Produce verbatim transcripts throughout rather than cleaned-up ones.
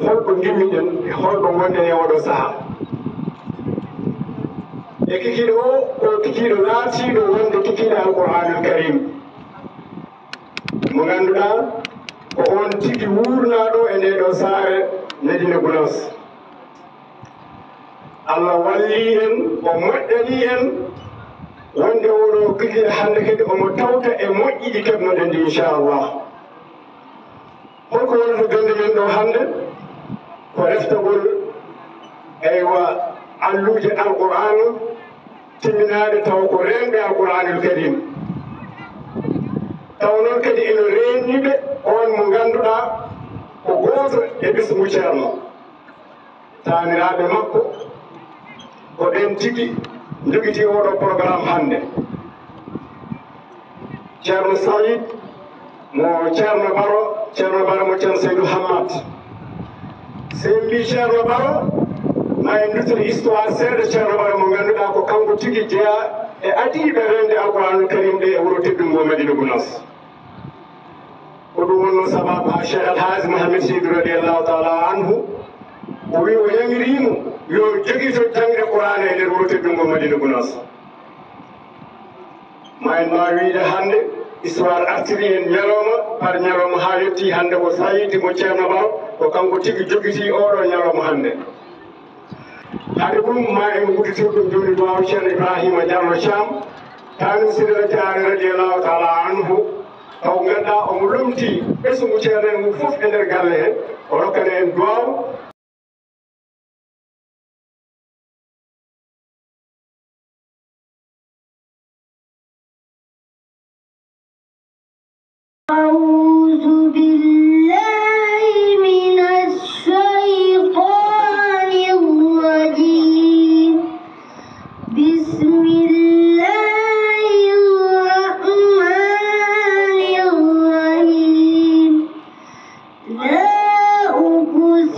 Holko ngimmiɗen, holko ngonɗen e oɗo saha? E kikiiɗe o, ko kikiiɗe laatiiɗo wonde kikiiɗe Alqur'aanul Kariim. Mo ngannduɗaa ko on tigi wuurnaaɗo e nde ɗo saare Medina Gounass. Allah wallii en, o moƴƴanii en, wonde oɗo kikiiɗe hannde kadi omo tawta e moƴƴi ɗi keɓnoɗen ɗi, inchallah. Holko wonata gannde men ɗo hannde? Ko reftagol, eywa, alluuje Alqur'aana timminaaɗe taw ko reenɓe Alqur'aanul Kariim. Taw noon kadi ene reenni ɓe on mo ngannduɗaa ko gooto e ɓesngu Ceerno. Taaniraaɓe makko ko ɓeen tigi njogitii oɗo programme hannde. Ceerno Saïd mo Ceerno Baro, Ceerno Baro mo Ceerno Seydou Hammat. So en mbii Ceerno Baro, ma en ndutto histoire seeɗa Ceerno Baro mo ngannduɗaa ko kanko tigi jeyaa e adiiɓe reende Alqur'aanul Kariim ɗe e wuro teddungo Madina Gounass. Ko ɗum wonnoo sababu haa Cheikh Al Hadj Mohamed Seydou radiyallahu taala anhu, o wi o yamiriimo yo jogito jaŋde Qur'aana e nder wuro teddungo Madina Gounass. Ma en mbaaw wiide hannde, histoire artiri en ñalawma par ñalawma haa yettii hannde ko Saïd mo Ceerno Baro, ko kanko tigi jogitii oɗo ñalawma hannde. Hade ɗum, ma en ngudditir ɗum jooni duwaaw Ceerno Ibrahima Diallo Thiam, Taani Sirila Jaare radiyallahu taala anhu, taw ngannduɗaa omo lomtii ɓesngu Ceerno en ngu fof e nder galle he, o rokkana en duwaaw. أعوذ بالله من الشيطان الرجيم. بسم الله الرحمن الرحيم. لا أقسم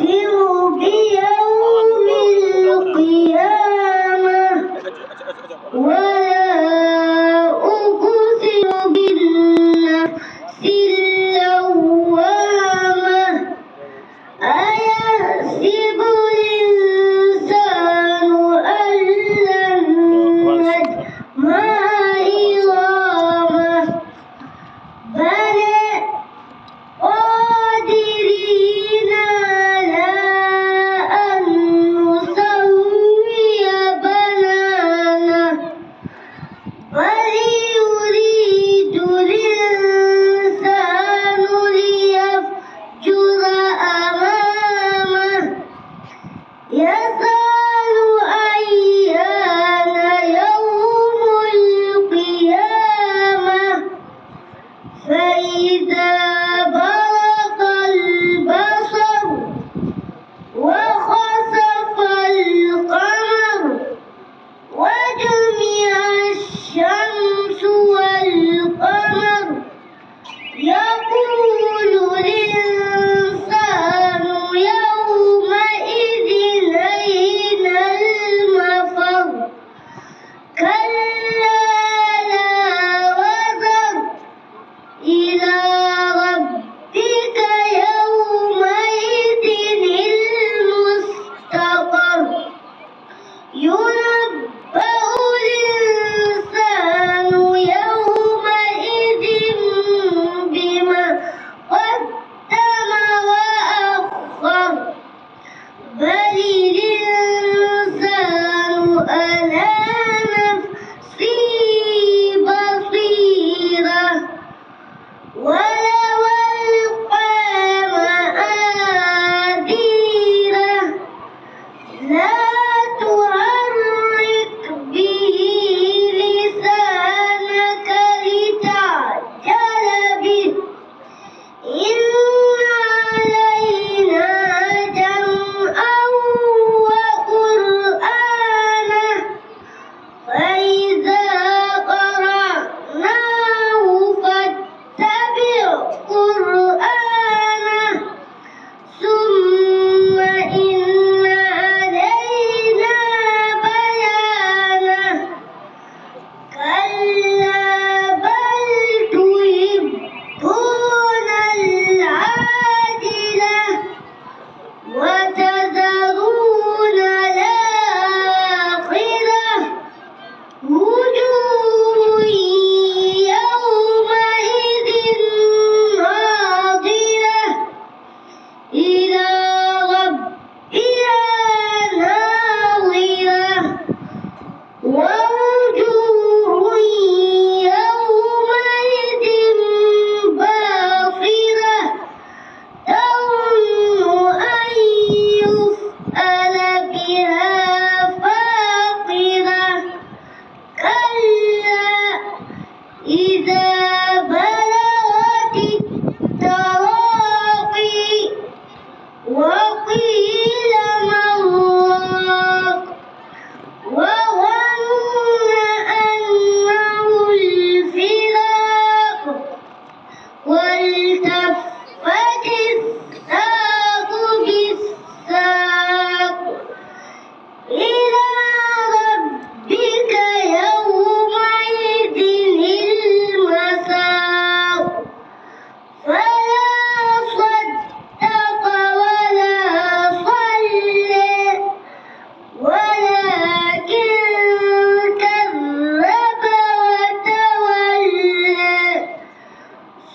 إلى ربها ناظرة. ووجوه يومئذ باسرة. تظن أن يفعل بها فاقرة. كلا إذا بلغت التراقي. وقيل من راق. وظن أنه الفراق. والتفت الساق بالساق. إلى ربك يومئذ المساق. فلا صدق ولا صلى. ولكن كذب وتولى.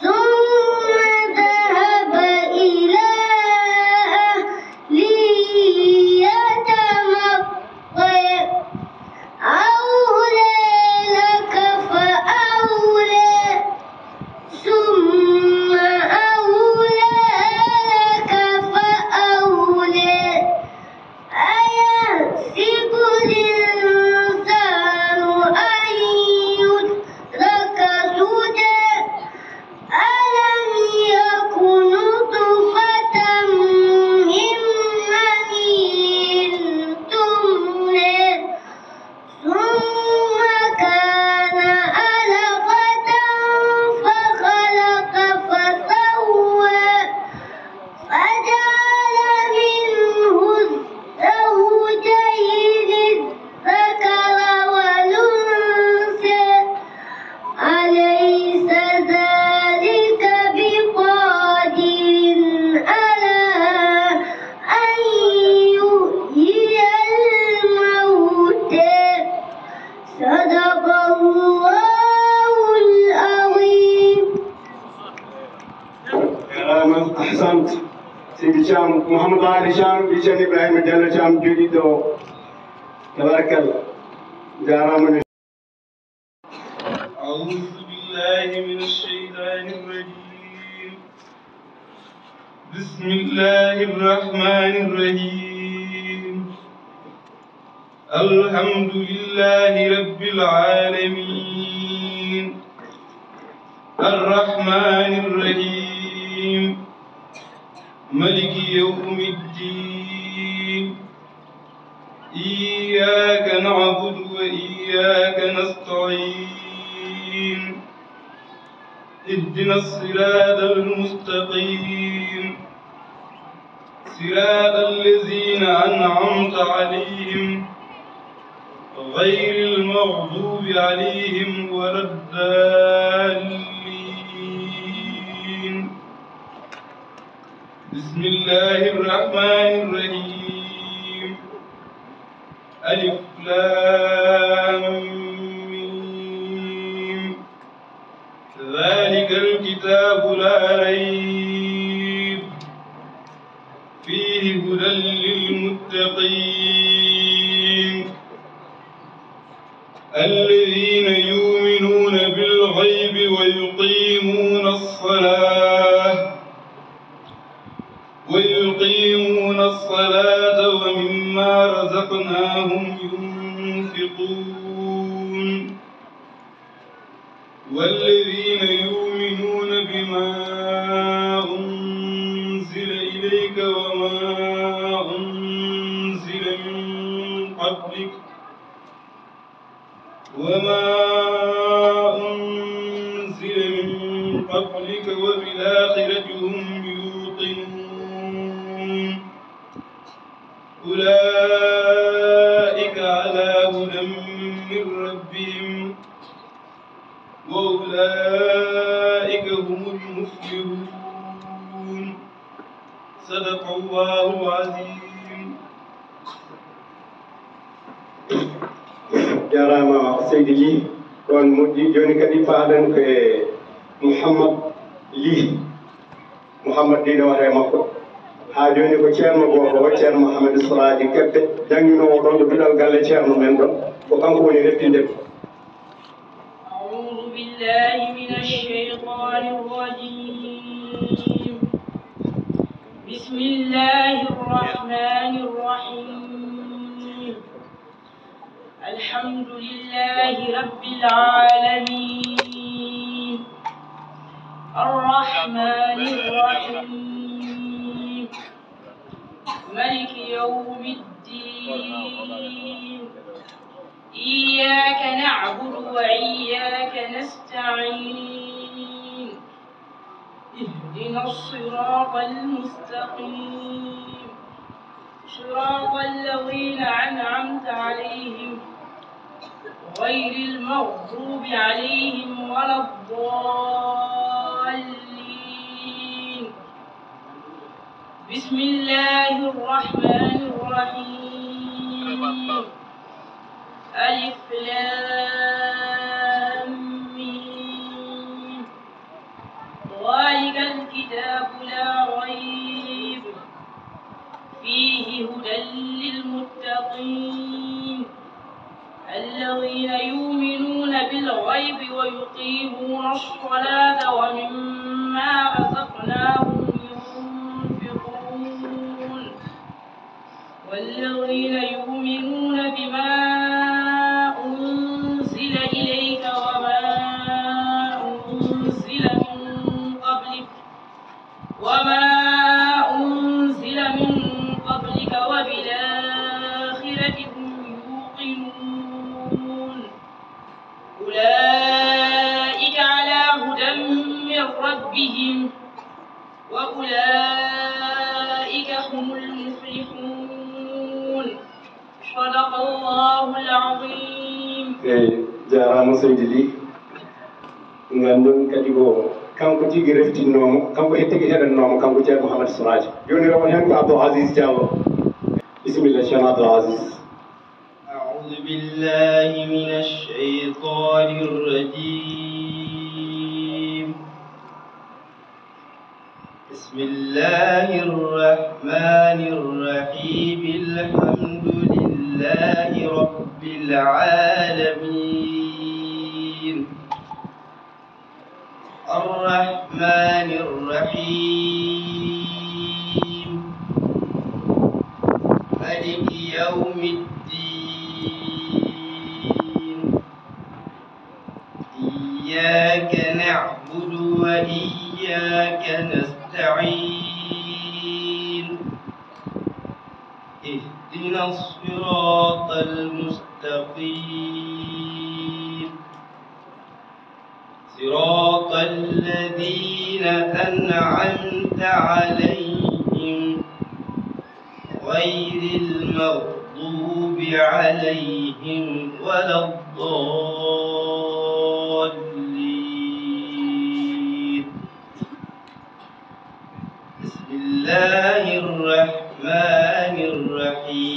ثم ذهب إلى أهله يتمطى. أولى لك فأولى. ثم أولى لك فأولى. أيحسب الإنسان أن يترك سدى. ألم يك نطفة من مني تمنى. ثم كان علقة فخلق فسوى. فجعل منه الزوجين الذكر والأنثى. أليس ذلك بقادر على أن يحيي الموتى. صدق الله العظيم. Jarama, ahsant. Sidi Thiam, Mouhamadou Ali Thiam, ɓii Ceerno Ibrahima Diallo Thiam, joɗiɗo. Tabarakallah. Jarama. أعوذ بالله من الشيطان الرجيم. بسم الله الرحمن الرحيم. الحمد لله رب العالمين. الرحمن الرحيم. ملك يوم الدين. إياك نعبد وإياك نستعين. اهدنا الصراط المستقيم. صراط الذين أنعمت عليهم غير المغضوب عليهم ولا الضالين. بسم الله الرحمن الرحيم. ألف لام ميم. ذلك الكتاب لا ريب فيه هدى للمتقين. الذين يؤمنون بالغيب ويقيمون الصلاة ويقيمون الصلاة ومما رزقناهم ينفقون. والذين يؤمنون بما أنزل إليك وما أنزل من قبلك وما أنزل من قبلك وبالآخرة هم يوقنون. أولئك على هدى من ربهم وأولئك هم المفلحون. صدق الله العظيم. Jarama seydi Ly. Ko on moƴƴi. Joni kadi paaɗen ko e Mouhammad Ly. Mouhammad Ly ne wata e makko. Haa jooni ko ceerno gooto o, ceerno Mouhamadou Souraji Kebbe, jannginoowo ɗoon ɗo duɗal galle ceerno men ɗoon, ko kanko woni reftinde. أعوذ بالله من الشيطان الرجيم. بسم الله الرحمن الرحيم. الحمد لله رب العالمين. الرحمن الرحيم. ملك يوم الدين. إياك نعبد وإياك نستعين. اهدنا الصراط المستقيم. صراط الذين أنعمت عليهم غير المغضوب عليهم ولا الضالين. بسم الله الرحمن الرحيم. ألف لام ميم. ذلك الكتاب لا ريب فيه هدى للمتقين الذين يؤمنون بالغيب ويقيمون الصلاة ومما رزقناهم ينفقون والذين يؤمنون بما أنزل إليك وما أنزل من قبلك وما أنزل من قبلك وبالآخرة هم يوقنون أولئك على هدى من ربهم وأولئك هم المفلحون. صدق الله العظيم. Eyi, jaaraama seydi Ly. Nganndon kadi ko kanko tigi reftinnooma, kanko tigi heɗannooma, kanko Ceerno Mouhamadou Souraji. Jooni rewo heen ko Abdoul Aziz Diallo. Bisimilla, Ceerno Abdoul Aziz. أعوذ بالله من الشيطان الرجيم. بسم الله الرحمن الرحيم. الحمد لله رب العالمين. الرحمن الرحيم. ملك يوم الدين. إياك نعبد وإياك نستعين. اهدنا الصراط المستقيم. صراط الذين أنعمت عليهم غير المغضوب عليهم ولا الضالين. بسم الله الرحمن الرحيم.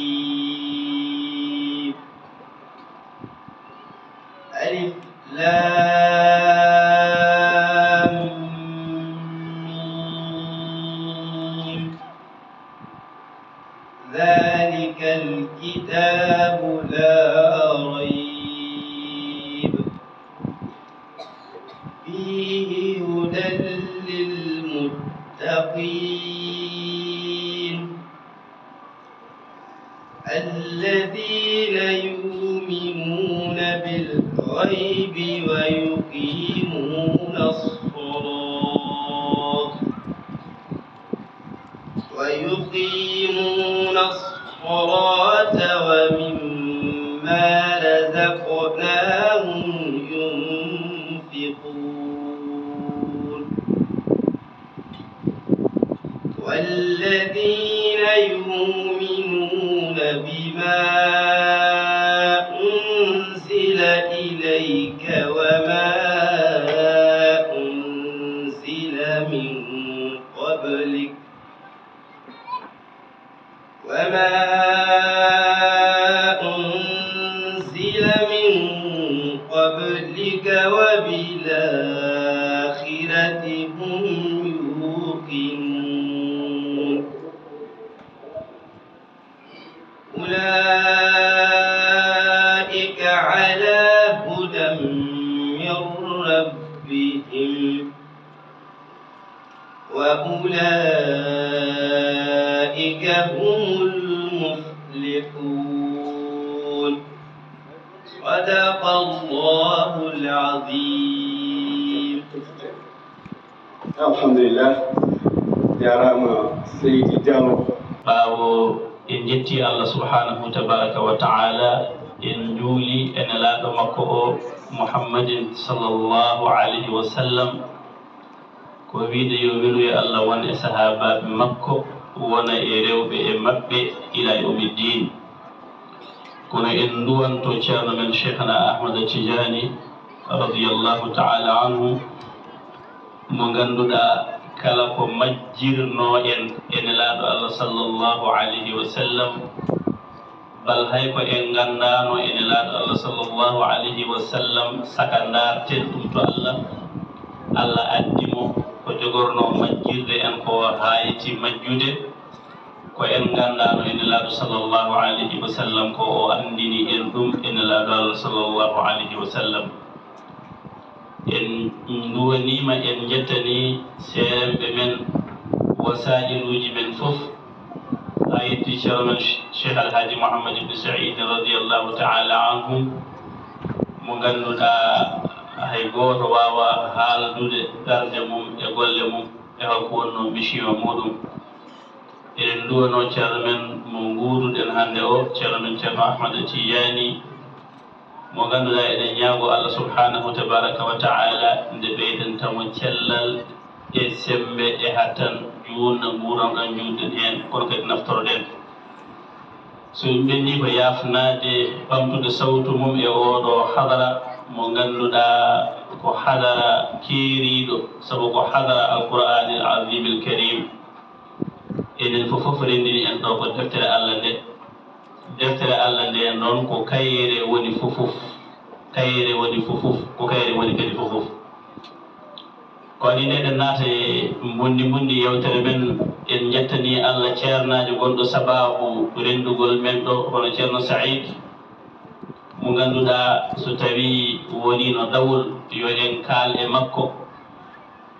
ألف لام ميم. ذلك الكتاب لا ريب فيه هدى للمتقين الذين يؤمنون بالغيب ويقيمون الصلاة ويقيمون الصلاة ومما رزقناهم ينفقون والذين يؤمنون بما أنزل إليك وما أنزل من قبلك وما أنزل من قبلك وبالآخرة هم يوقنون. أولئك هم المفلحون. صدق الله العظيم. Alhamdulillah. Jaaraama Seydi Diallo. Ɓaawo en njetti Allah subhanahu tabaraka wa ta'ala, en njuuli e nelaaɗo makko o Muhammadin sallallahu alayhi wa sallam, ko wiide yo weluye Allah won e sahaabaaɓe makko, wona e rewɓe e maɓɓe ila yawmi ddin. Kono en nduwanto ceerno men Cheikhna Ahmada Tijani radiyallahu ta'ala anhu, mo ngannduɗaa kala ko majjirnoo en e nelaaɗo Allah sallallahu alayhi wa sallam, bal hay ko en nganndaano e nelaaɗo Allah sallallahu alayhi wa sallam, saka ndaarten ɗum to Allah. Allah addi mo ko jogornoo majjirde en ko hayti majjude, ko en nganndaano e nelaaɗo sallallahu alayhi wa sallam, ko o anndini en ɗum e nelaaɗo Allah sallallahu alayhi wa sallam. En nduwaniima, en njettanii seeremɓe men, wasaa'iluuji men fof, haa yetti ceerno men Cheikh Alhaji Mouhammad Ibn Saïd radiyallahu ta'ala anhum, mo ngannduɗaa hay gooto waawaa haaldude darnde mum e golle mum e holko wonnoo mission muɗum. Eɗen nduwanoo ceerno men mo nguuruɗen hannde o, ceerno men Ceerno Ahmada Tijani, mo ngannduɗaa eɗen ñaago Allah subhanahu tabaraka wa ta'ala nde ɓeydanta mo cellal e semmbe e hattan, juutnde nguuran ɗan njuutɗen heen, kono kadi naftoroɗen. So ɗum ɓenni ko yaafnaade ɓamtude sawtu mum e oo ɗoo hadara mo ngannduɗaa ko hadara keeriiɗo, sabu ko hadara Alqur'aanil Aziimil Kariim. Enen fof fof renndini en ɗo ko deftere Allah nde. Deftere Allah nde noon ko kayre woni fof fof. Kayre woni fof fof. Ko kayre woni kadi fof fof. Ko waɗi nde eɗen naata e mbundi mbundi yewtere men, en njettanii Allah ceernaajo gonɗo sabaabu renndugol men ɗo, hono Ceerno Saïd, mo ngannduɗaa so tawii woniino dawol, yo en kaal e makko.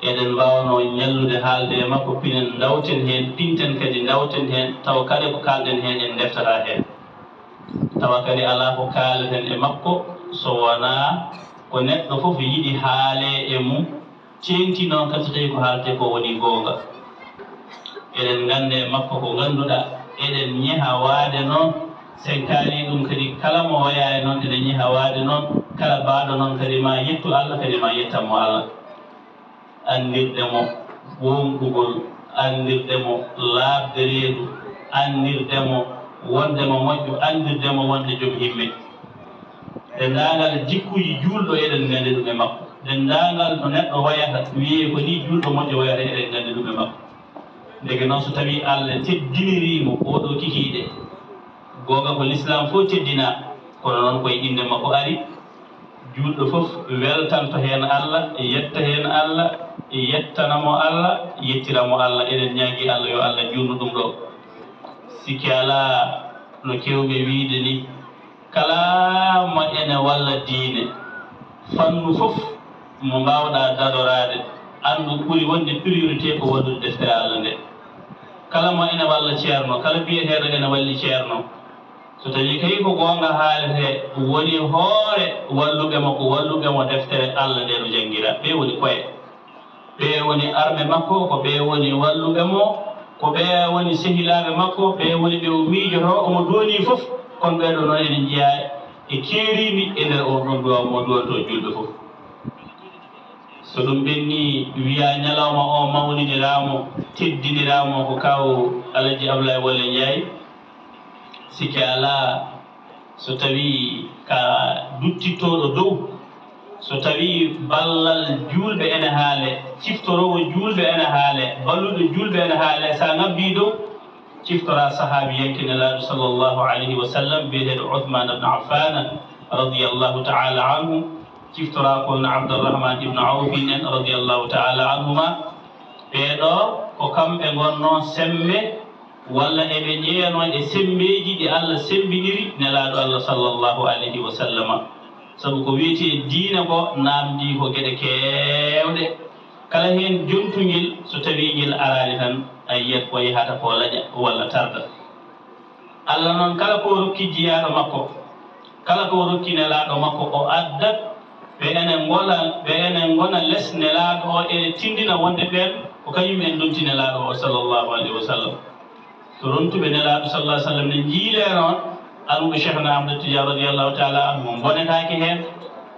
Eɗen mbaawnoo ñallude haalde e makko, pinen ndawten heen, pinten kadi ndawten heen, tawa kala ko kaalɗen heen en ndeftataa heen. Tawa kadi alaa ko kaaleten e makko so wonaa ko neɗɗo fof yiɗi haalee e mum, teeŋti noon kadi so tawii ko haaletee ko woni goonga. Eɗen nganndi e makko ko ngannduɗaa, eɗen ñeha waade noon, so en kaalii ɗum kadi, kala mo wayaani noon, eɗen ñeha waade noon, kala baaɗo noon kadi ma yettu Allah, kadi ma yettan mo Allah. Anndirde mo woomɗugol, anndirde mo laaɓde reedu, anndirde mo wonde mo moƴƴo, anndirde mo wonde joom himme. Denndaangal jikkuuji juulɗo eɗen nganndi ɗum e makko. Denndaangal no neɗɗo wayata, wiyee ko nii juulɗo moƴƴo wayata, eɗen nganndi ɗum e makko. Ndeke noon, so tawii Allah teddinirii mo ooɗoo kikiiɗe, goonga ko Lislaam fof teddinaa, kono noon ko e innde makko ari. Juulɗo fof weltanto heen Allah, yetta heen Allah, yettana mo Allah, yettira mo Allah. Eɗen ñaagii Allah yo Allah juutnu ɗum ɗo. Sikke alaa, no keewmi wiyde nii, kala mo ene walla diine, fannu fof mo mbaawɗaa daroraade, anndu ɓuri wonde priorité ko wallude deftere Allah nde. Kala mo ene walla ceerno, kala biyeteeɗo ene walli ceerno, so tawii kay ko goonga haaletee, woni hoore walluɓe mo, ko walluɓe mo deftere Allah nde no janngiraa. Ɓee woni koye. Ɓee woni arme makko, ko ɓee woni walluɓe mo, ko ɓee woni sehilaaɓe makko, ɓee woni ɓe o miijotoo, omo doonii fof. Kono ɓee ɗoo noon eɗen njiyaa e keeriimi e nder oon ɗoon duwaaw mo duwantoo juulɓe fof. So ɗum ɓennii, wiyaa ñalawma o mawniniraama, teddiniraama ko kaaw Alaji Ablaye Wole Njaay. Sikke alaa, so tawii ka duttittooɗo dow, so tawii ballal juulɓe ene haale, ciftoroowo juulɓe ene haale, balluɗo juulɓe ene haale, so a ŋabbii dow, ciftoraa sahaabiyanke Nelaaɗo sallallahu alayhi wa sallam, biyeteeɗo Uthman ibn Affan radiyallahu ta'ala anhu, ciftoraa kon Abdurrahman ibn Awfin en radiyallahu ta'ala anhuma. Ɓee ɗoo ko kamɓe ngonnoo semmbe, walla eɓe njeyanoo e semmbeeji ɗi Allah semmbiniri Nelaaɗo Allah sallallahu alayhi wa sallama. Sabu ko wiyetee diine ko naamndii ko geɗe keewɗe. Kala heen jontungel, so tawii ngel araani tan, a yiyat ko yahata ko laƴa walla tarda. Allah noon, kala ko o rokki jiyaaɗo makko, kala ko o rokki nelaaɗo makko, o addat ɓe ene ngona, ɓe ene ngona les nelaaɗo o, ene tinndina wonde ɓeen ko kañum en ndonti nelaaɗo o, sallallahu alayhi wa sallam. So rontuɓe nelaaɗo, sallallahu alayhi wa sallam, ne njiilee noon, almuɓe Cheikhna Ahmad Tidiane, radiyallahu taala anhu, mo mbonetaake heen.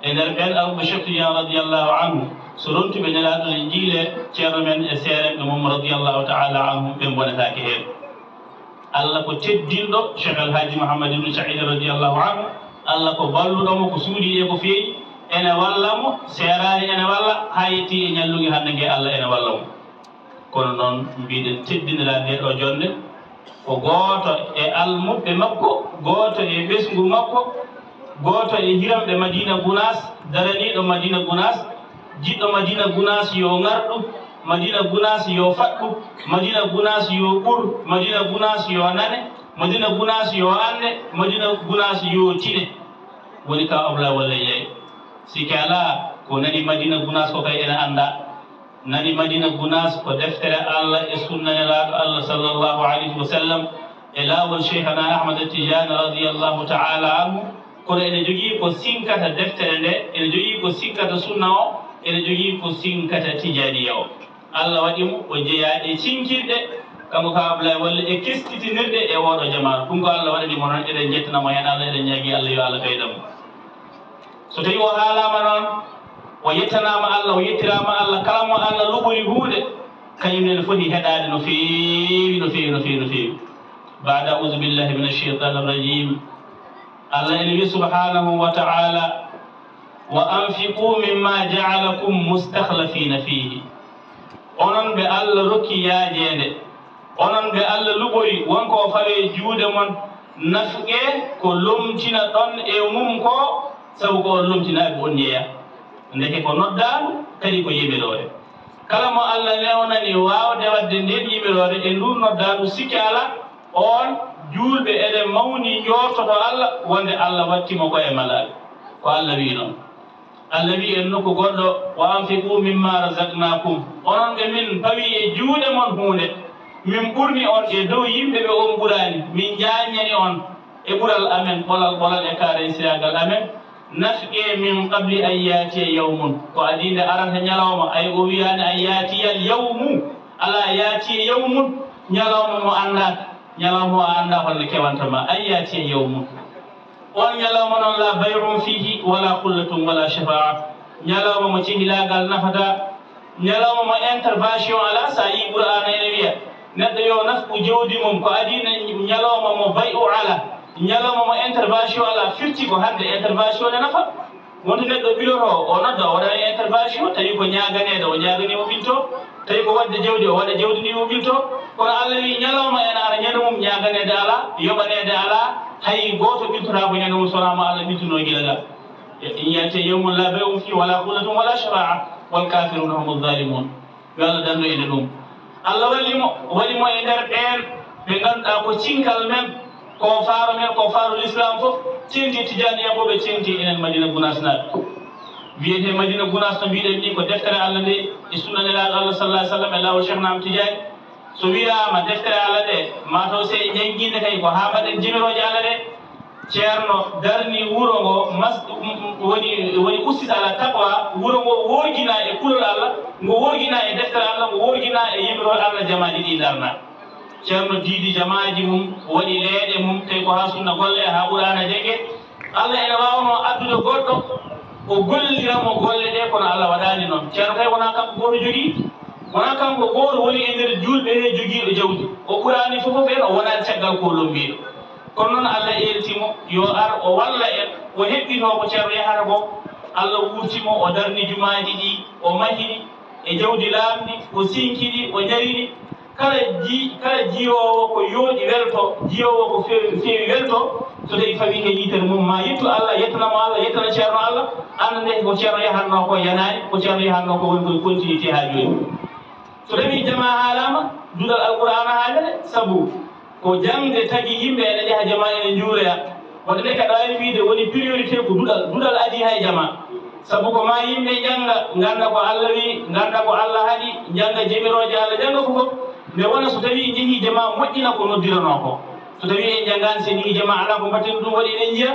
E nder ɓeen almuɓe Cheikh Tidiane, radiyallahu anhu, so rontuɓe nelaaɗo ne njiilee, ceerno men e seerenɓe mum, radiyallahu taala anhu, ɓe mbonetaake heen. Allah ko teddinɗo Cheikh El Hadji Mouhammad Ibn Saïd, radiyallahu anhu. Allah ko balluɗo mo, ko suuɗii e ko feewi, ene walla mo, seeraani ene walla, haa yettii e ñallugi hannde nge, Allah ene walla mo. Kono noon, mbiɗen teddinira nde ɗo jonnde, ko gooto e almuɓɓe makko, gooto e ɓesngu makko, gooto e hiramɓe Madina Gunaas, daraniiɗo Madina Gunaas, jiɗɗo Madina Gunaas yo ŋarɗu, Madina Gunaas yo faɗɗu, Madina Gunaas yo ɓur, Madina Gunaas yo nane, Madina Gunaas yo anne, Madina Gunaas yo tine. Woni ka Ablaye Wallé Ndiaye. Sikke alaa, ko nani Madina Gunaas ko kay ene annda. Nani Madina Gunaas ko deftere Allah e sunna nelaaɗo Allah, sallallahu alayhi wa sallam, e laawol Cheikhana Ahmad Tidiane, radiyallahu taala anhu. Kono ene jogii ko sinkata deftere nde, ene jogii ko sinkata sunna o, ene jogii ko sinkata Tijaaniya o. Allah waɗi mo o jeyaa e cinkirɗe, kanko ka Ablaye Wallé, e keskitinirɗe e ooɗo jamaanu. Ɗum ko Allah waɗani mo noon, eɗen njettana mo heen Allah, eɗen ñaagii Allah yo Allah ɓeydan mo. So tawii o haalaama noon, o yettanaama Allah, o yettiraama Allah, kala mo Allah luɓori huunde, kañum ne foti heɗaade no feewi, no feewi, no feewi, no feewi. Baada auzu billahi min alcheytani arrajim. Allah ene wiya subhanahu wa taala, "Wa anfiqu mimma jaalakum mustakhlafina fihi." Onon ɓe Allah rokki yaajeende, onon ɓe Allah luɓori, won ko o fawe juuɗe mon, nafqe ko lomtina ɗon e mum ko, sabu ko on lomtinaaɓe on jeyaa. Ndeke ko noddaandu, kadi ko yimiroore. Kala mo Allah newnani waawde waɗde ndeen yimiroore e nduun noddaandu, sikke alaa, oon juulɓe eɗen mawni njoortoto Allah wonde Allah watti mo ko e malaaɓe. Ko Allah wiyi noon. Allah wiyi en nokku goɗɗo, "Wa anfiqu mimma razaqnakum." Onon ɓe min pawi e juuɗe mon huunde, min ɓurni on e dow yimɓe ɓe on ɓuraani, min njaññani on e ɓural amen, ɓolal, ɓolal e kaareysiyaagal amen. Nafqe min qabli an yaatiya yawmun, ko adii nde arata ñalawma, ay o wiyaani an yaatiyal yawmu, alaa yaatiya yawmun, ñalawma mo anndaaka, ñalawma o a anndaa holno kewanta ma, an yaatiya yawmun. On ñalawma noon, la bay'un fihi wala khullatun wala shafa'a, ñalawma mo cehilaagal nafataa, ñalawma mo intervention alaa. So a yii Qur'aana ene wiya neɗɗo yo nafqu jawdi mum, ko adii ne ñalawma mo bay'u alaa, ñalawma mo intervention alaa, firti ko hannde intervention ne nafa. Wonde neɗɗo ɓiloto, o nodda, o waɗa intervention, tawi ko ñaaganeede, o ñaaganii o ɓilto, tawi ko waɗde jawdi, o waɗa jawdi ndi o ɓilto. Kono Allah wi ñalawma ene ara ñande mum, ñaaganeede alaa, yoɓaneede alaa, hay gooto ɓiltotaako ñande mum so wonaa mo Allah ɓiltunoo gila gaa. In yaatiya yawmun la bay'un fihi wala khullatun wala shafa'a wal kafiruna humu zalimun. Yo Allah dandu en e ɗum. Allah walli mo, waɗi mo e nder ɓeen ɓe ngannduɗaa ko cinkal men, ko faaro men, ko faaro l'islam fof, teŋti tijaaniyankooɓe, teŋti enen Madina Gunaasnaaɓe. Wiyetee Madina Gunaas, no mbiɗen ni, ko deftere Allah nde e sunna Nelaaɗo Allah sallallahu alaihi wasallam e laawol Cheikh Naam Tijaani. So wiyaama deftere Allah nde, mataw so en njanngiinde kay ko haa mbaɗen jimirooje Allah ɗe. Ceerno darni wuro ngo, mas-, woni, woni ussita ala taqwa, wuro ngo worjina e kulol Allah, ngo worjina e deftere Allah, ngo worjina e yimirol Allah, jamaaji ɗi darna. Ceerno diidi jamaaji mum, waɗi leeɗe mum, tawi ko haa sunna golle, haa Qur'aana jannge. Allah ene waawno addude goɗɗo, o gollira mo golle ɗe, kono Allah waɗaani noon. Ceerno kay wonaa kanko gooto jogii, wonaa kanko gooto woni e nder juulɓe he jogiiɗo jawdi. O ɓuraani fof fof en, o wonaani caggal ko lombiiɗo. Kono noon Allah eelti mo, yo ar o walla en, o heɓɓito ko Ceerno yahata ko. Allah wuurti mo, o darni jumaaji ɗi, o mahi ɗi, e jawdi laamndi, o sinki ɗi, o ñari ɗi. Kala ji-, kala jiyoowo ko yooɗi welto, jiyoowo ko feewi, feewi welto, so tawi fawi he yitere mum, ma yettu Allah, yettana mo Allah, yettana Ceerno Allah, annda nde ko Ceerno yahatnoo ko yanaani, ko Ceerno yahatnoo ko woni koye continuité haa jooni. So tawi jamaa haalaama, duɗal Alqur'aana haalete, sabu ko jaŋde tagi yimɓe ene njaha jamaa ene njuuloya. Wonde nde kaɗa waawi wiyde woni priorité ko duɗal, duɗal adii hay jamaa. Sabu ko maa yimɓe njannga, ngannda ko Allah wi'i, ngannda ko Allah haɗi, njannga jamirooje Allah, njannga ko fof. Nde wona so tawii njehii jamaa moƴƴina ko noddiranoo ko. So tawii en njanngaani, so en njehii jamaa alaa ko mbaɗten ɗum waɗi eɗen njiya.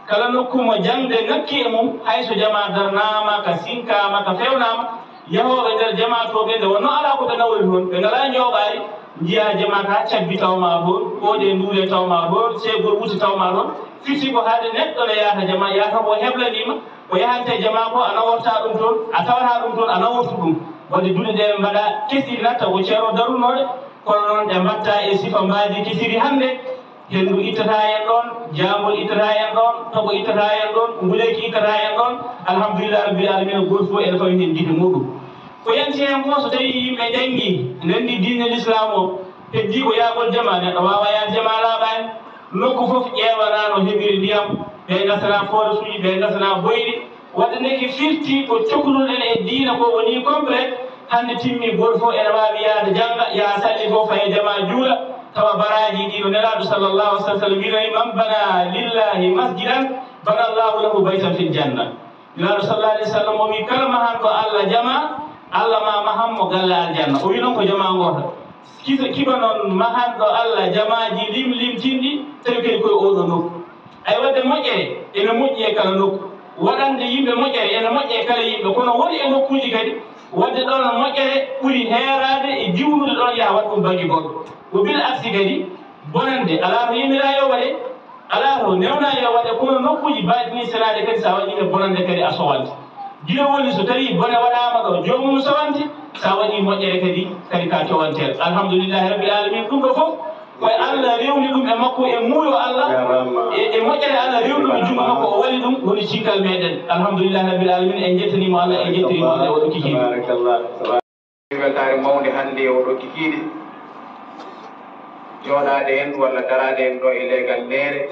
Kala nokku mo jaŋde ŋakki e mum, hay so jamaa darnaama, ka sinkaama, ka fewnaama, yahooɓe nder jamaa to ɓe nde wonnoo alaa ko ɓe nawri toon, ɓe ngalaa njooɓaari, njiyaa jamaa ka cabbi taw maa toon, kooƴe nduure taw maa toon, seegol wutte taw maa toon, firti ko hade neɗɗo ne yaata jamaa, yaata ko heblaniima, o yahante jamaa ko a naworta ɗum toon, a tawata ɗum toon, a nawortu ɗum. Waɗde duɗe ɗe ɓe mbaɗa kesiri natta ko ceerno darunooɗe, kono noon ɗe mbaɗta e sifa mbaadi kesiri hannde, henndu ittata en ɗoon, jaangol ittata en ɗoon, toɓo ittata en ɗoon, nguleeki ittata en ɗoon. Alhamdulillah rabbil alamina, gooto fof ene fawi heen gite muɗum. Ko yanti heen ko so tawii yimɓe njanngii, nganndi diine Lislaam o, heddii ko yaagol jamaa, neɗɗo waawa yaade jamaa laaɓaani. Nokku fof ƴeewanaa no heɓiri ndiyam, ɓe ngasana forage uji, ɓe ngasana boyli. Waɗde nde ki firti ko cokluɗen e diina ko woni complet, hannde timmi gooto fof ene waawi yahde jannga, yaha salli goo, faya jamaa juula, tawa baraaji ɗi no Nelaaɗo sallallahu alaihi wasallam wi'noyi, "Man bana lillahi masjidan, bana Allahu lahu baytan fil janna." Nelaaɗo sallallahu alaihi wasallam o wi'i, "Kala mahanɗo Allah jamaa, Allah ma mahan mo galle aljanna." O wi'i noon ko jamaa ngoota. Kisa kiba noon mahanɗo Allah jamaaji lim limtinɗi, tawi kadi koye oɗo nokku. Ay, waɗde moƴƴere ene moƴƴi e kala nokku. Waɗande yimɓe moƴƴere ene moƴƴi e kala yimɓe, kono woni e nokkuuji kadi, waɗde ɗoon moƴƴere ɓuri heeraade e diwnude ɗoon yaha waɗ ɗum bannge goɗɗo. Wo bil aksi kadi, bonande alaa to yamiraa yo waɗe, alaa to newnaa yo waɗe, kono nokkuuji mbaɗi ni selaade kadi, so a waɗii e bonande kadi a sowante. Gila woni so tawii bone waɗaama ɗo, joomum sowante, so a waɗii moƴƴere kadi, kadi ka cowanteeɗo. Alhamdulillahi rabbil alamin, ɗum ɗo fof, ko e Allah rewni ɗum e makko, e muuyo Allah, e, e moƴƴere Allah rewni ɗum e junngo makko, o waɗi ɗum, woni cikkal meɗen. Alhamdulillahi rabbil alamin, en njettaniima Allah, en njettirima Allah e oɗo kikiiɗe. Tabarakallah. Weltaare mawnde hannde e oɗo kikiiɗe, jooɗaade en walla daraade en ɗo e leegal meere,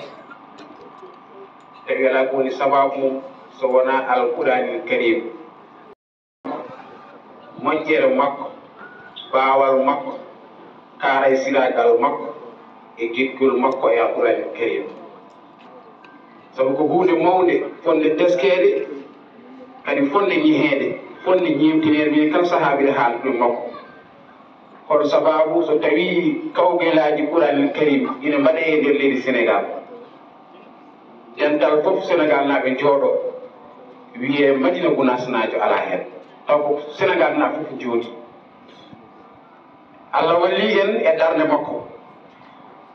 tawi alaa ko woni sabaabu mum so wonaa Alquraanil Kariim. Moƴƴere makko, baawal makko, kaaraysiraagal makko e giggol makko e Alquraanil Kariim. Sabu ko huunde mawnde, fotnde teskeede, kadi fotnde ñeheede, fotnde ñeemtineede, minen kala sahaa mbiɗa haala ɗum makko. Kono sabaabu so tawii kawgelaaji Quraanil Kariim ina mbaɗee e nder leydi Senegaal, dental fof Senegaalnaaɓe njooɗoo, wiyee Madina Gunaasnaajo alaa heen. Taw ko Senegaalnaaɓe fof njooɗii. Allah wallii en e darnde makko.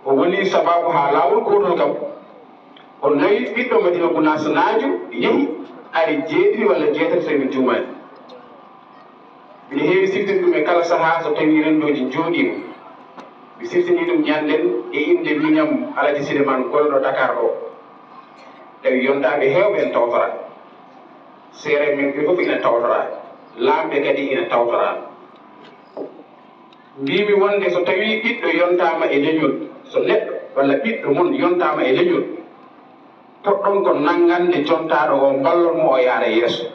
O woni sabaabu haa laawol gootol kam, o nawi ɓiɗɗo Madina Gunaasnaajo, yehi, ari jeeɗiɗi walla jeetati, so mi juumaani. Mbiɗa heewi siftirde ɗum e kala sahaa so tawii renndooji njooɗiima. Mi siftinii ɗum ñannden e innde miñam Alaji Silemaan gonɗo Dakar ɗo. Tawi yontaaɓe heewɓe ene tawtoraa. Seereer men ɓe fof ina tawtoraa. Laamɓe kadi ina tawtoraa. Mbiimi wonde so tawii ɓiɗɗo yontaama e leñol, so neɗɗo walla ɓiɗɗo mon yontaama e leñol, poɗɗon ko nanngande jontaaɗo o, mballon mo o yaara yeeso.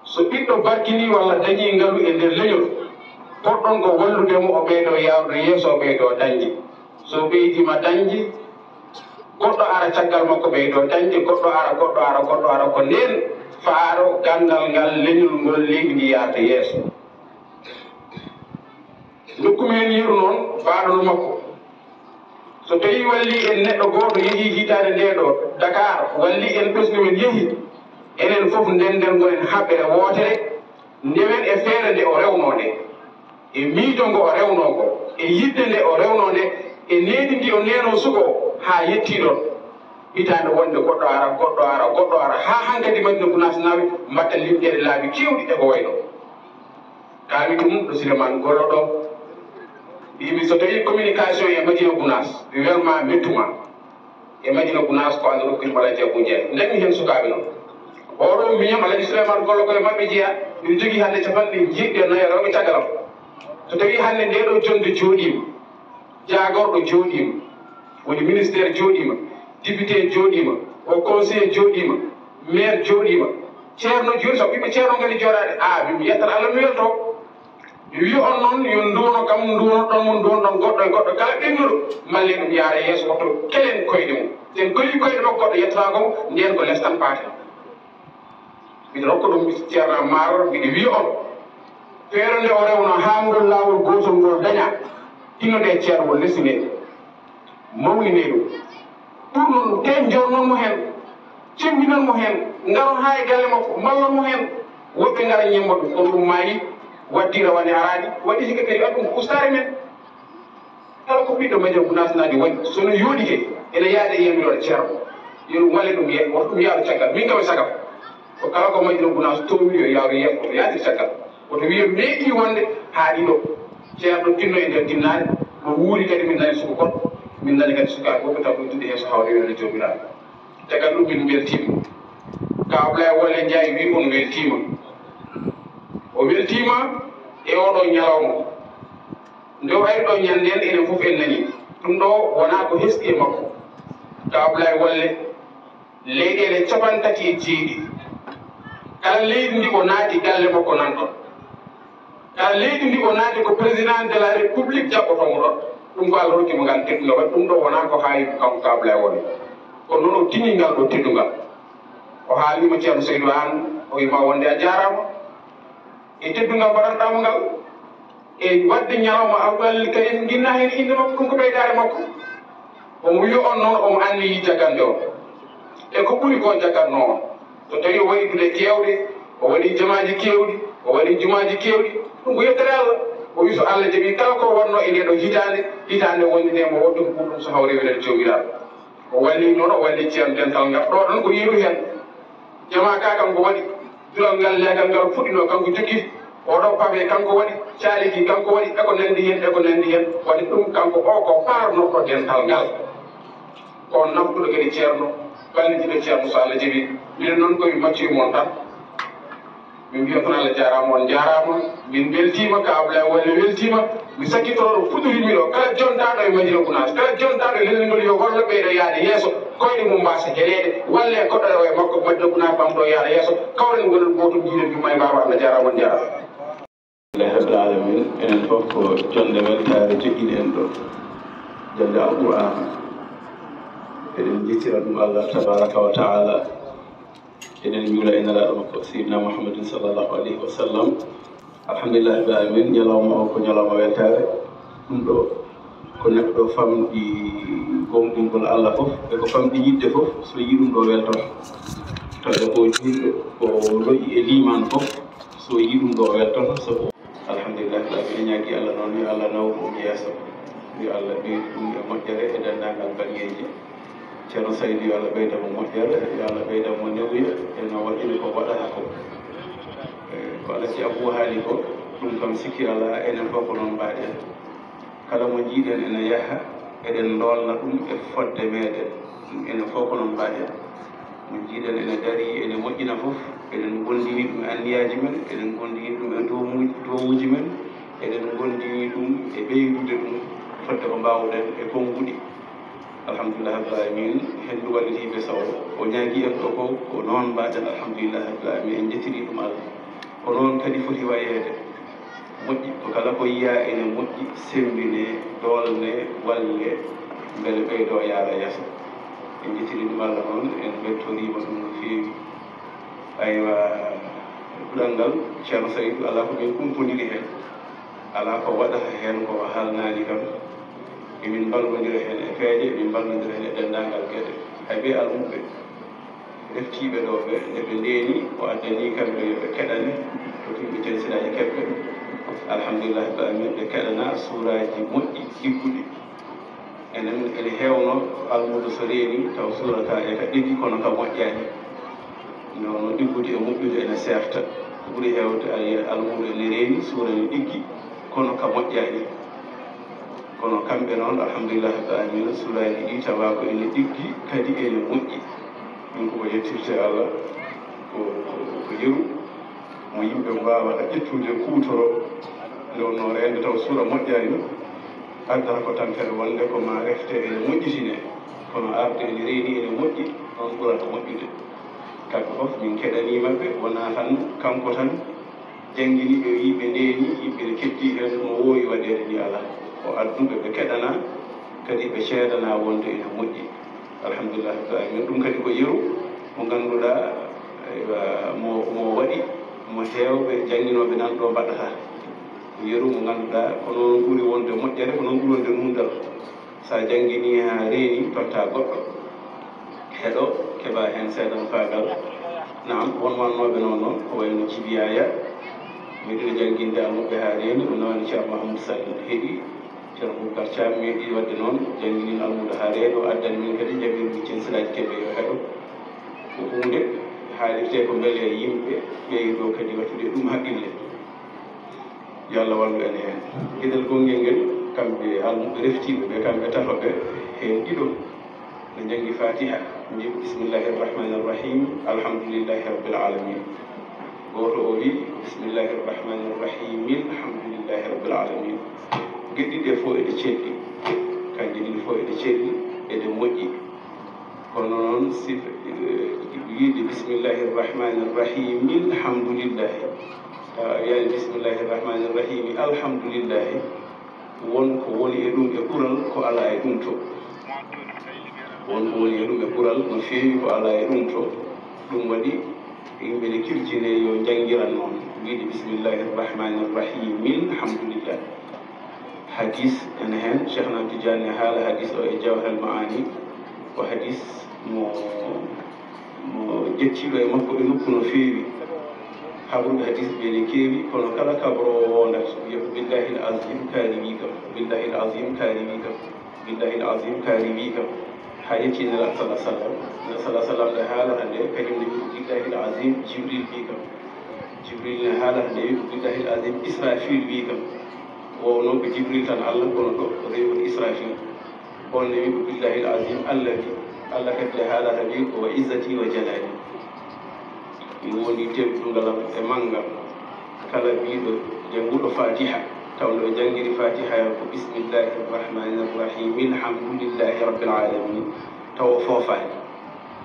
So ɓiɗɗo barkinii walla dañii ngalu e nder leñol, poɗɗon ko wallude mo o ɓeydoo yaarude yeeso, o ɓeydoo dañde. So ɓeydiima dañde, goɗɗo ara caggal makko ɓeydoo dañde, goɗɗo ara, goɗɗo ara, goɗɗo ara, ko ndeen faaro ganndal ngal, leñol ngol, leydi ndi yaarde yeeso. Nokku men yeru noon, baɗono makko. So tawii wallii en neɗɗo gooto yehii hitaande ndee ɗo Dakar, wallii en ɓesngu men yehii, enen fof ndennden ngonen haɓɓere wootere, ndewen e feere nde o rewnoo nde, e miijo ngo o rewnoo ngo, e yiɗde nde o rewnoo nde, e nehdi ndi o neenoo suka o haa yettii ɗoon. Hitaande wonde goɗɗo ara, goɗɗo ara, goɗɗo ara, haa hankadi Madina Gunaas nawi mbatta limteede laabi keewɗi e ko wayi noon. Kaami ɗum ɗo Silemaan Golo ɗo. Mbiimi so tawii communication e Madina Gunaas, welma mettuma e Madina Gunaas ko Allah rokkude Malaji Abou Ndiaye. Ndañmi heen sukaaɓe noon. Oɗo miñam Alaji Souleymane Gollo koye maɓɓe jeyaa. Miɗo jogii hannde capanɗe jeeɗiɗi e nayo rewɓe caggal am. So tawii hannde ndee ɗo jonnde jooɗiima, jaagorɗo jooɗiima, woni ministère jooɗiima, député jooɗiima, o conseiller jooɗiima, maire jooɗiima, ceerno jooɗi, sabu ɓiɓɓe ceerno ngari jooɗaade. A, mi yettat Allah, mi welto. Mi wiya on noon, yo nduwono kam, nduwonoɗon mo, nduwonoɗon goɗɗo e goɗɗo kala ɓennuɗo, mballe ɗum yaara yeeso, wotto kelen koyɗe mum. Sen koyi koyɗe makko, goɗɗo yettata ko, ndeen ko lestan paate. Miɗo rokka ɗum Ceerno Ammaar, miɗo wiya on, feere nde o rewno haa ngol laawol gootol ngol dañaa, tinno nde ceerno lesdi nde, mawninee ɗum. Ɗum noon, teen njornon mo heen, cembinon mo heen, ngaron haa e galle makko, mballon mo heen. Woɓɓe ngara ñemba ɗum, kono ɗum maayi, waɗdi rawane araani, waɗi hikka kadi, waɗi ɗum ko ustaare men. Kala ko ɓiɗɗo Madiina Gunaas naati waɗi, so no yooɗike, ene yaada e yamiroore ceerno. Yo ɗum walle ɗum ye-, woto ɗum yaadu caggal. Min kam e sagam. Ko kala ko Madiina Gunaas toowi yo yaaru yeeso, ko yaadi caggal. Woto wiye meeɗi wonde haaɗi ɗo. Ceerno tinno e nder tinnaade, mo wuuri kadi min nani suka goɗɗo, min nani kadi sukaaɓe woɓɓe taw ɗum tudde heen so hawre wiyande Joomiraaɗo. Caggal ɗum min mbeltiima. Ka Ablaye Wole Njaay wi on weltiima. O weltiima e oɗo ñalawma. Nde o ari ɗo ñande nden, enen fof en nani. Ɗum ɗo wonaa ko hesɗi e makko. Ka Ablaye Wole, leyɗeele capantati e jeeɗiɗi. Kala leydi ndi o naati, galle makko nan ɗon. Kala leydi ndi o naati, ko président de la république jaɓɓotoo mo ɗon. Ɗum ko Allah rokki mo ngal teddungal, waɗi ɗum ɗo wonaa ko haawi kanko Ka Ablaye Wole. Kono noon o tini ngal ɗo teddungal. O haalniima Ceerno Seydou Anne, o wiima wonde a jaaraama e teddungal mbaɗanɗaa mo ngal. E waɗde ñalawma Abdou Aziz Karim, nginna heen innde makko, ɗum ko ɓeydaare makko. Omo wiya on noon, omo anniyi jaggande on. E ko ɓuri ko jaggatnoo on. So tawi o waɗi duɗe keewɗe, o waɗi jamaaji keewɗi, o waɗi jumaaji keewɗi, ɗum ko yettere Allah. O wi so Allah jaɓi kala ko wonno e ndee ɗoo hitaande, hitaande wonde nde mo waɗde ko ɓuri ɗum so hawre wiyande Joomiraaɗo. O walli noon, o walli Ceerno Dental ngal. Ɗo tan ko yeru heen. Jamaa ka kanko waɗi. Dural ngal, leegal ngal fuɗɗino kanko jogii. Oɗo pavé kanko waɗi. Caaliki kanko waɗi. E ko nanndi heen, e ko nanndi heen. Waɗi ɗum kanko o ko paarnorɗo dental ngal. Ko on naftuɗo kadi Ceerno, ballitiiɗo Ceerno so Allah jaɓi. Minen noon ko min maccoyi mon tan. Min mbiya tan Allah jaaraama, on njaaraama. Min mbeltiima, Ka Ablaye Wole weltiima. Mi sakkitoro ɗo fuɗɗorinmi ɗo. Kala jontaaɗo e Madiina Gunaas, kala jontaaɗo e leñol ngol yo wallo ɓeydo yaade yeeso. Koyɗe mum mbaasa heleede. Walle goɗɗo rewa e makko, Madiina Gunaas ɓamto yaada yeeso. Kawren gonen gootum, njiiden juma e baaba. Allah jaaraama, on njaaraama. Alhamdulillahi Rabbil Alamin. Enen fof ko jonde weltaare joƴƴini en ɗo. Jonde Alqur'aana. Eɗen njettira ɗum Allah tabaraka wa taala. Eɗen njuula e Nelaaɗo makko Seydina Muhammadin sallallahu alayhi wa sallam. Alhamdulillahi Rabbil Alamin. Ñalawma o ko ñalawma weltaare. Ɗum ɗo ko neɗɗo famɗi gomɗingol Allah fof, e ko famɗi yiɗde fof, so yiɗi ɗum ɗo weltoto. Tawde ko juulɗo, ko lo'i e liimaan fof, so yiɗi ɗum ɗo weltoto, sabu alhamdulillah, taala ɓe ñaagi Allah noon, yo Allah naw ɗum yeeso, yo Allah ɓeydu ɗum e moƴƴere e denndaangal bangeeji. Ceerno Saydu, yo Allah ɓeyda mo moƴƴere, yo Allah ɓeyda mo newuya e no waɗiri ko waɗata ko. E, ko Alhaji Abou haali ko, ɗum kam sikki alaa, enen fof ko noon mbaɗen. Kala mo njiiɗen ene yaha, eɗen ndoolna ɗum e fodde meeɗen. Ɗum enen fof ko noon mbaɗen. Mo njiiɗen ene darii, ene moƴƴina fof, eɗen ngonndini ɗum e anniyaaji men, eɗen ngonndini ɗum e doomuuji, doomuuji men, eɗen ngonndini ɗum e ɓeydude ɗum fodde ko mbaawɗen e konnguɗi. Alhamdulillahi Rabbil Alamin, henndu wallitiiɓe sawo, o ñaagii en ɗo ko, ko noon mbaɗen, alhamdulillahi Rabbil Alamin, en njettirii ɗum Allah. Ko noon kadi foti wayeede. Moƴƴi, ko kala ko yiyaa ene moƴƴi, semmbinee, doolnee, wallee, mbele ɓeydoo yaara yeeso. En njettirii ɗum Allah noon, en mbeltoriima ɗum no feewi. Aywa, duɗal ngal, Ceerno Saydu, alaa ko min kumpondiri heen, alaa ko waɗata heen ko o haalnaani kam. Emin mballondira heen e peeje, emin mballondira heen e denndaangal geɗe. Hay ɓe almuɓɓe reftiiɓe ɗo ɓe, nde ɓe ndeeni, o addanii kamɓe yo ɓe keɗane, ko timmi ten siraaji keɓɓe. Alhamdulillahi, ba amin ɓe keɗana suuraaji moƴƴi, ɗigguɗi. Enen, ene heewno almuudo so reeni, taw suura ka e ka ɗiggi, kono ka moƴƴaani. Nde wonno ɗiggude e moƴƴude ene seerta. Ko ɓuri heewde, a yiya almuudo ene reeni, suura ene ɗiggi, kono ka moƴƴaani. Kono kamɓe noon, alhamdulillahi rabbil aalamiina, suuraaji ɗi tawa ko ene ɗiggi, kadi ene moƴƴi. Ɗum ko ko yettirte Allah, ko, ko, ko yeru mo yimɓe mbaawata ƴettude, kuutoro. Nde wonno reende taw suura moƴƴaani, addata ko tampere wonde ko ma refte ene moƴƴitine. Kono arde ene reeni ene moƴƴi, noon ɓurata moƴƴude. Kamɓe fof min keɗaniima ɓe, wonaa tan kanko tan. Janngini ɓe, wii ɓe ndeeni, yimɓe ne keddii heen, ɗum o woowi waɗeede ni alaa. O addu ɓe, ɓe keɗanaa, kadi ɓe ceedanaa wonde ene moƴƴi. Alhamdulillahi rabbil aalamiina. Ɗum kadi ko yeru mo ngannduɗaa, Eywa, mo, mo waɗi, mo heewɓe jannginooɓe nan ɗo mbaɗata. Ko yeru mo ngannduɗaa, ko noon ɓuri wonde moƴƴere, ko noon ɓuri wonde nundal. So a jannginii haa reeni, totta goɗɗo, heɗo, keɓa heen seeɗan faagal. Naam, won wannooɓe noon, noon, ko wayno Jibi Yaya, meɗino jannginde almuɓɓe haa reeni, o nawani Ceerno Mahamadou Sall, heɗi, Ceerno Boubacar Thiam meeɗi waɗde noon, jannginin almuɓɓe haa reeni, o addani min kadi jamirmi censilaaji keɓe yo heɗo. Ko huunde haalirtee ko mbele yimɓe ɓeydo kadi waɗtude ɗum haqqille. Yo Allah wallu en heen. Geɗel gonngel ngel, kamɓe almuɓɓe reftiiɓe ɓe, kamɓe tato ɓe, heen ɗiɗo ne njanngi Fatiha, mbiyi ko bismillahi irrahmani irrahim, alhamdulillahi rabbil alamin. Gooto o wi bismillahi irrahmani irrahim, alhamdulillahi rabbil alamin. Geɗe ɗiɗi ɗe fof eɗe celli, kanje ɗiɗi fof eɗe celli, eɗe moƴƴi. Kono noon, si, eh, wiide bismillahi irrahmani irrahim, alhamdulillahi, tawa a wiyaani bismillahi irrahmani irrahim, alhamdulillahi, won ko woni e ɗum e ɓural ko alaa e ɗum to. Won ko woni e ɗum e ɓural no feewi ko alaa e ɗum to. Ɗum waɗi yimɓe ne kirjine yo njanngiran noon, wiide bismillahi irrahmani irrahim, alhamdulillah. Hadis ene heen, Cheikh Ahmad Tidiane ne haala hadis o e Jawahirul Maani, ko hadis mo, mo jettiiɗo e makko e nokku no feewi. Haɓruɓe hadis ɓe ne keewi, kono kala kaɓroowo wondat, wiya ko billahi al azim kaari wi kam, billahi al azim kaari wi kam, billahi al azim kaari wi kam. Haa yetti Nelaaɗo sallallahu alaihi wasallam. Nelaaɗo sallallahu alaihi wasallam nde haalata nde, kañum ne wi ko billahi al azim Jibril wi kam. Jibril ne haalata nde wi ko billahi al azim Israfil wi kam. Wowno ko Jibril tan Allah, kono ɗo ko rewi ko Israfil. On ne wi ko billahi al azim Allah wi. Allah kadi nde haalata wi ko wa izzati wa jalali. Mi woni teddungal am e manngal. Kala biiɗo jannguɗo Fatiha, taw nde o janngiri Fatiha ya ko bismillahi irrahmani irrahim, alhamdulillahi rabbil alamin, taw o foofaani.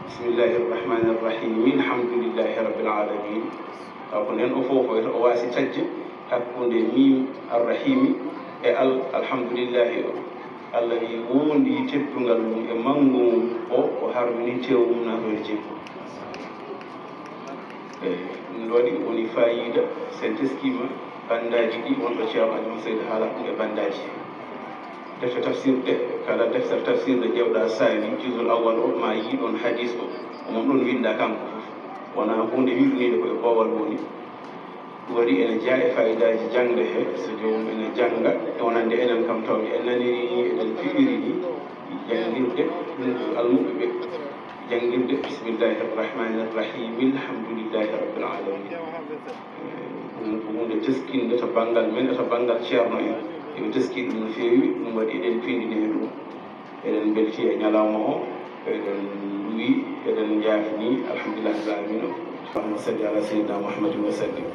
Bismillahi irrahmani irrahim, alhamdulillahi rabbil alamin. Taw ko nden o foofoyta, o waasi taƴde hakkunde mim arrahimi e al, alhamdulillahi o. Allah wi wondi teddungal mum e manngu mum o, o harmini tew mum naatoyde jemma. Eyi, ɗum ɗo waɗi woni fayida, so en teskiima bandaaji ɗi, wonɗo Ceerno Aliou Seydi haala ɗum e bandaaji. Defte tafsir ɗe, kala deftere tafsir nde ƴeewɗa Saawi, juzul awwal o, ma yii ɗoon hadis o, omo ɗoon winnda kanko fof. Wonaa huunde wirniinde ko e boowal woni. Ɗum waɗi ene jeyaa e fayidaaji jaŋde he, so joomum ene jannga, e wonande enen kam tawde en nanirii ni, eɗen piɗiri ni, janngirde ɗum ko almuɓɓe ɓe, janngirde bismillahi irrahmani irrahim, alhamdulillahi rabbil alamin. Ɗum ko huunde teskinde to banngal men e to banngal Ceerno en. Eɓe teski ɗum no feewi, ɗum waɗi eɗen piindini e ɗum. Eɗen mbelti e ñalawma o, eɗen nduwi, eɗen njaafni, alhamdulillahi rabbil alamin. Allahumma salli ala sayyidina Muhammadin wa sallim.